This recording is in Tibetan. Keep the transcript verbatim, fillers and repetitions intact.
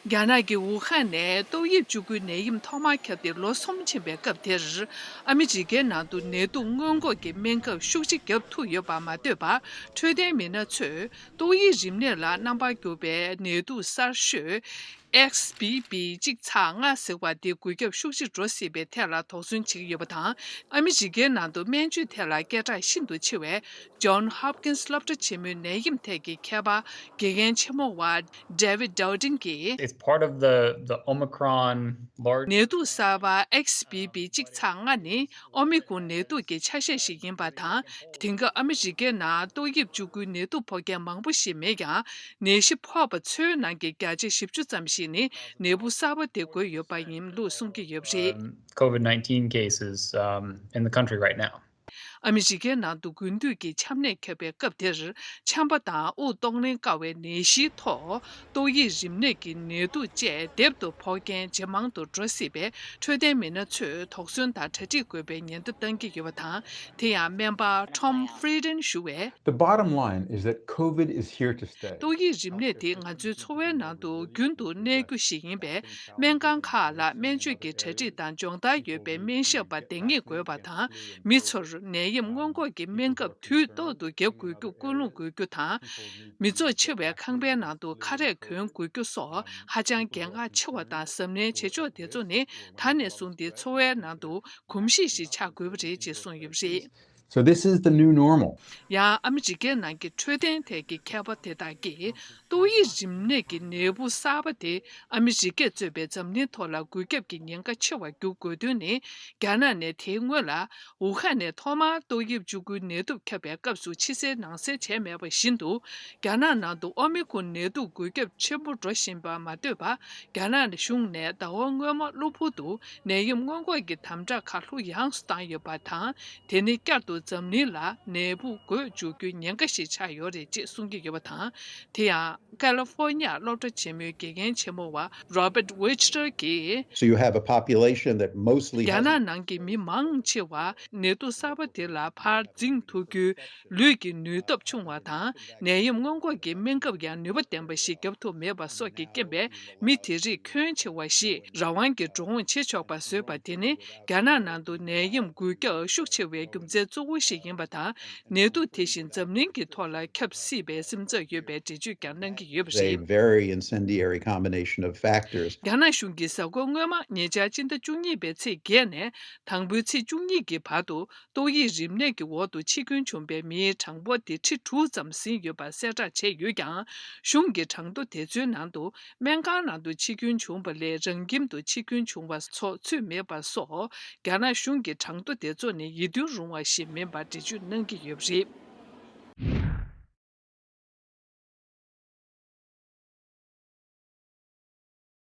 རྒྱ་ནག་གི་ཝུ་ཧན་ནས་ཏོག་དབྱིབས་བཅུ་དགུའི་ནད་ཡམས་ཐོག་མར་ཁྱབ་སྟེ་ལོ་གསུམ་ཕྱིན་པའི་སྐབས་དེར། ཨ་མི་རི་ཀའི་ནང་དུ་ནད་དུག་སྔོན་འགོག་གི་སྨན་ཁབ་ཤུགས་ཆེ་བརྒྱབ་ཐུབ་ཡོད་པ་མ་ཟད་པར། འཕྲོད་བསྟེན་མི་སྣ་ཚོས་ཏོག་དབྱིབས་རིམས་ནད་ལ་རྣམ་པར་གྱུར་པའི་ནད་དུག་གསར་ཤོས་X B B གཅིག་ཚེག་ལྔ་ཟེར་བ་དེ་འགོས་ཁྱབ་ཤུགས་ཆེ་འགྲོ་སྲིད་པའི་ཐད་ལ་དོགས་ཟོན་བྱེད་ཀྱི་ཡོད་པ་དང་། ཨ་མི་རི་ཀའི་ནང་དུ་སྨན་བཅོས་ཐད་ལ་སྐད་གྲགས་ཤིན་ཏུ་ཆེ་བའི་John Hopkins སློབ་གྲྭ་ཆེན་མོའི་ནད་ཡམས་ཐད་ཀྱི་མཁས་པ་དགེ་རྒན་ཆེན་མོ་བ་David Dodin གྱིས། It's part of the, the Omicron large ནད་དུག་གསར་པ་X B B གཅིག་ཚེག་ལྔ་ནི་ཨོ་མི་ཀོན་ནད་དུག་གི་ཆ་ཤས་ཤིག་ཡིན་པ་དང་། དེང་སྐབས་ཨ་མི་རི་ཀའི་ནང་ཏོག་དབྱིབས་བཅུ་དགུའི་ནད་དུག་ཕོག་མཁན་མང་པོ་ཞིག་མེད་ཀྱང་། ནད་གཞི་ཕོག་པ་ཚོའི་ནང་གི་བརྒྱ་ཆ་བཞི་བཅུ་ཙམ་ཞིག་ནི་ནད་འབུ་གསར་པ་དེ་འགོས་ཡོད་པ་ཡིན་ལུགས་གསུང་གི་ཡོད་པ་རེད། Um, COVID nineteen cases, um, in the country right now. ཨ་མི་རི་ཀའི་ནང་དུ་དགུན་དུས་ཀྱི་ཆམ་ནད་ཁྱབ་པའི་སྐབས་དེར། ཆམ་པ་དང་དབུགས་གཏོང་ལེན་དཀའ་བའི་ནད་གཞིའི་ཐོག་ཏོག་དབྱིབས་རིམས་ནད་ཀྱི་ནད་དུག་བཅས་སྡེབ་ཏུ་ཕོག་མཁན་ཇེ་མང་དུ་འགྲོ་སྲིད་པས། འཕྲོད་བསྟེན་མི་སྣ་ཚོས་དོགས་ཟོན་དང་གྲ་སྒྲིག་དགོས་པའི་ཉེན་བརྡ་བཏང་གི་ཡོད་པ་དང་། དེ་ཡང་སྨན་པ་Tom Frieden ཞུ་བས། The bottom line is that COVID is here to stay. ཏོག་དབྱིབས་རིམས་ནད་དེ་ང་ཚོའི་འཚོ་བའི་ནང་དུ་རྒྱུན་དུ་གནས་རྒྱུ་ཞིག་ཡིན་པས། སྨན་ཁང་ཁག་ལ་སྨན་བཅོས་ཀྱི་གྲ་སྒྲིག་དང་སྦྱོང་བརྡར་ཡོད་པའི་སྨན་ཞབས་པ་འདེང་ངེས་དགོས་པ་དང་། མི་ཚོར་ནད་ཡམས་སྔོན་འགོག་གི་སྨན་ཁབ་དུས་ཐོག་ཏུ་བརྒྱབ་དགོས་རྒྱུ་སྐུལ་སློང་དགོས་རྒྱུ་དང་། མི་ཚོགས་ཆེ་བའི་ཁང་པའི་ནང་དུ་ཁ་རས་གོན་དགོས་རྒྱུ་སོགས་ཧ་ཅང་གལ་འགངས་ཆེ་བ་དང་། གཟབ་ནན་བྱེད་ཕྱོགས་དེ་ཚོ་ནི་ད་ནས་བཟུང་སྟེ་འཚོ་བའི་ནང་དུ་གོམས་གཤིས་ཤིག་ཆགས་དགོས་པ་རེད་ཅེས་གསུངས་ཡོད་པ་རེད། So this is the new normal. ཡང་ཨ་མི་རི་ཀའི་ནང་གི་འཕྲོད་བསྟེན་ཐད་ཀྱི་མཁས་པ་དེ་དག་གིས། ཏོག་དབྱིབས་རིམས་ནད་ཀྱི་ནད་འབུ་གསར་པ་དེ་ཨ་མི་རི་ཀས་གཙོས་པའི་འཛམ་གླིང་ཐོག་ལ་འགོས་ཁྱབ་ཀྱི་ཉེན་ཁ་ཆེ་བར་འགྱུར་དགོས་དོན་ནི། རྒྱ་ནག་ནས་དེའི་སྔོན་ལ་ཝུ་ཧན་ནས་ཐོག་མར་ཏོག་དབྱིབས་བཅུ་དགུའི་ནད་དུག་ཁྱབ་པའི་སྐབས་སུ་ཕྱི་གསལ་ནང་གསལ་བྱས་མེད་པ་བཞིན་དུ། རྒྱ་ནག་ནང་དུ་ཨོ་མི་ཀོན་ནད་དུག་འགོས་ཁྱབ་ཆེན་པོ་འགྲོ་བཞིན་པ་མ་ཟད་པར། རྒྱ་ནག་གཞུང་ནས་ཟླ་བ་སྔོན་མ་གློ་བུར་དུ་ནད་ཡམས་སྔོན་འགོག་གི་དམ་དྲག་ཁག་ལྷུག་ཡངས་སུ་བཏང་ཡོད་པ་དང་། དེ་ནི་བསྐྱར་དུ་འཛམ་གླིང་ལ་ནད་འབུ་འགོས་འཇུག་རྒྱུའི་ཉེན་ཁ་ཞིག་ཆགས་ཡོད་རེད་ཅེས་གསུང་གི་ཡོད་པ་དང་། དེ་ཡང་ཀ་ལི་ཧྥོ་ནི་ཡ་སློབ་གྲྭ་ཆེན་མོའི་དགེ་རྒན་ཆེན་མོ་བ་Robert Wechsler གྱིས། So you have a population that mostly རྒྱ་ནག་ནང་གི་མི་མང་ཆེ་བ་ནད་དུག་གསར་པ་དེ་ལ་ཕར་འཛིང་ཐུབ་རྒྱུའི་ལུས་ཀྱི་ནུས་སྟོབས་ཆུང་བ་དང་། ནད་ཡམས་སྔོན་འགོག་གི་སྨན་ཁབ་ཡང་ནུས་པ་ལྡན་པ་ཞིག་བརྒྱབ་ཐུབ་མེད་པ་སོགས་ཀྱི་རྐྱེན་པས། མི་དེ་རིགས་ཁྱོན་ཆེ་བ་ཞིག་རང་དབང་གིས་འགྲོ་འོང་བྱེད་ཆོག་པ་བཟོས་པ་དེ་ནི། རྒྱ་ནག་ནང་དུ་ནད་ཡམས་འགོས་ཁྱབ་ཤུགས་ཆེ་བའི་རྒྱུ་མཚན་གཙོ་བོ་ཞིག་ཡིན་པ་དང་། ནད་དུག་དེ་བཞིན་འཛམ་གླིང་གི་ཐོག་ལ་ཁྱབ་སྲིད་པའི་སེམས་འཚབ་ཡོད་པའི་འགྲེལ་བརྗོད་ཀྱང་གནང་གི་ཡོད་པ་རེད། A very incendiary combination of factors. རྒྱ་ནག་གཞུང་གི་གཟའ་འཁོར་སྔོན་མ་ཉེ་ཆར་སྤྱི་ཟླ་བཅུ་གཉིས་པའི་ཚེས་བརྒྱད་ནས་དང་པོའི་ཚེས་བཅུ་གཉིས་ཀྱི་བར་དུ། ཏོག་དབྱིབས་རིམས་ནད་ཀྱི་འོག་ཏུ་འཆི་སྐྱོན་བྱུང་བའི་མིའི་གྲངས་འབོར་དེ་ཁྲི་དྲུག་ཙམ་ཟིན་ཡོད་པ་གསལ་བསྒྲགས་བྱས་ཡོད་ཀྱང་། གཞུང་གི་གྲངས་ཐོ་དེ་ཚོའི་ནང་དུ། སྨན་ཁང་ནང་དུ་འཆི་སྐྱོན་བྱུང་བ་ལས་རང་ཁྱིམ་དུ་འཆི་སྐྱོན་བྱུང་བ་སོགས་ཚུད་མེད་པ་སོགས། རྒྱ་ནག་གཞུང་གི་གྲངས་ཐོ་དེ་ཚོ་ནི་ཡིད་རྟོན་རུང་བ་ཞིག་མིན་པར་འགྲེལ་བརྗོད་གནང་གི་ཡོད་པ་རེད།